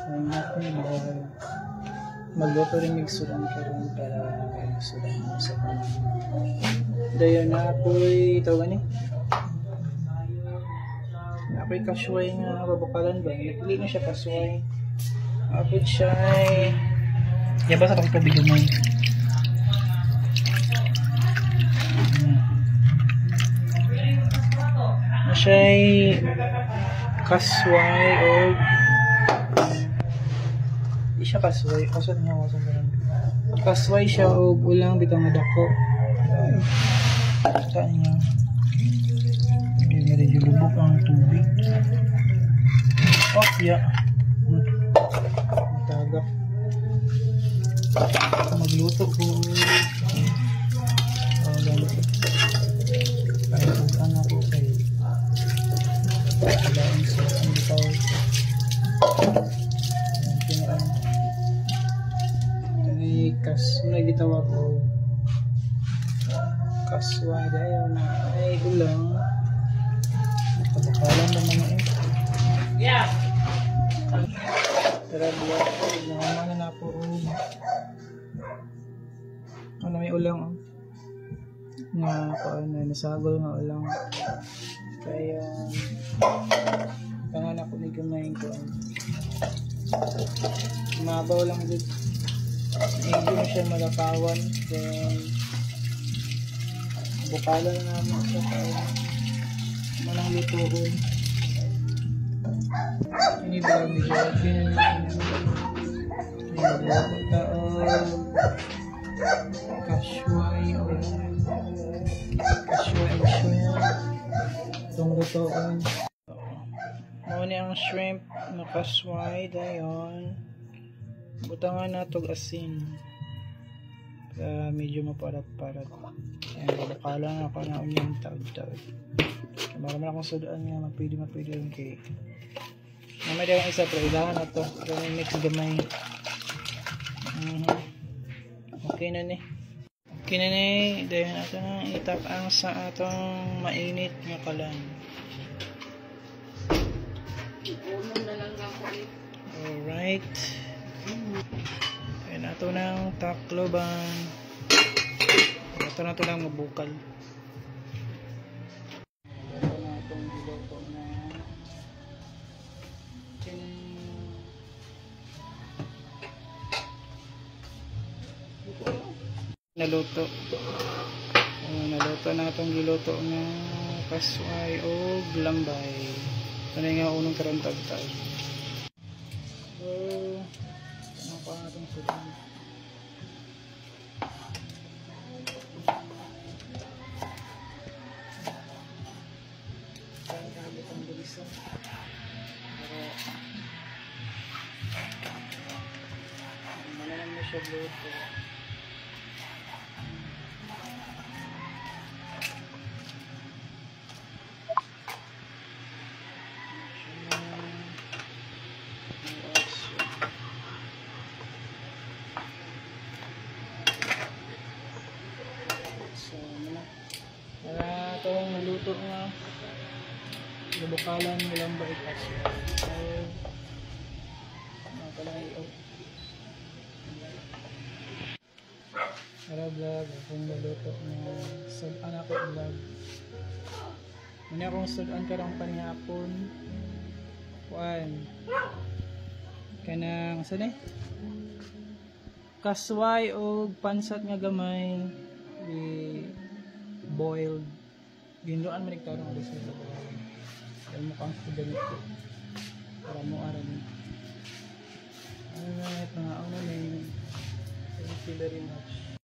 Maayong hapon, vlog. Magluto rin mig sudan karon para sudan mo sa tanan. Dayon na ako'y tawag ni. Na ako'y kasway nga babukalan ba? Dili na siya kasway. Ako siya ay Yaba sa akong tubig gamay. Na siya'y kasway o di siya kasway. Kaso niya kaso ganun. Kasway siya og ulang bitaw nga dako. Kita niyo. Hindi medyo lubog ang tubig. Oh, yeah. Tagak. Magluto ko. Oh, ganito. Para sudan ako kay kailangan sa ang bitaw. Kani kas may gitawag og kasway dayon na ay ulang. Pabakalan naman na eh. Yeah. Tara buwan ko, naman na po og ano may ulang oh. Nga kuan na nasagol nga ulang. Kaya tangan ako ni gamay ko. Mabaw lang gud. Medyo na siya malapawan. Then bukalan na mo siya kaya manang lutoon. Ini ba medyo okay na na taon kasway o kasway o shrimp itong lutoon. Mao ni ang shrimp na kasway dayon. Butangan na tog asin para medyo maparat-parat. Ayan, bukala na ako na onion taod-taod. Baka man akong sudan nga mapili-mapili rin kay mamay daw ang isa pero ilahan na to. Pero may mix gamay. Okay na ni. Okay na ni. Dayon ato na itap ang sa atong mainit nga kalan. Alright. Ayan ato ng takloban. Ato na ito lang mabukal. Ato na itong giluto na naluto. Naluto na itong giluto nga kasway o lambay. Ito na nga unong karon tagtag. So, ano pa itong sudan? Pero mananan mo siya luto. So, ano na. Para itong naluto nga lubukalan walang bait kasi. So, ano pala i-off. Tara vlog, akong naluto nga sudan ako vlog. Muna akong sudan karong panihapon. Kuan. Kanang saan eh? Kasway og pansat nga gamay i-boiled. Ginluan man nagtarong alis sa kaya mukhang sa ganito para mo aran. Alright, mga ano na. Thank you very much.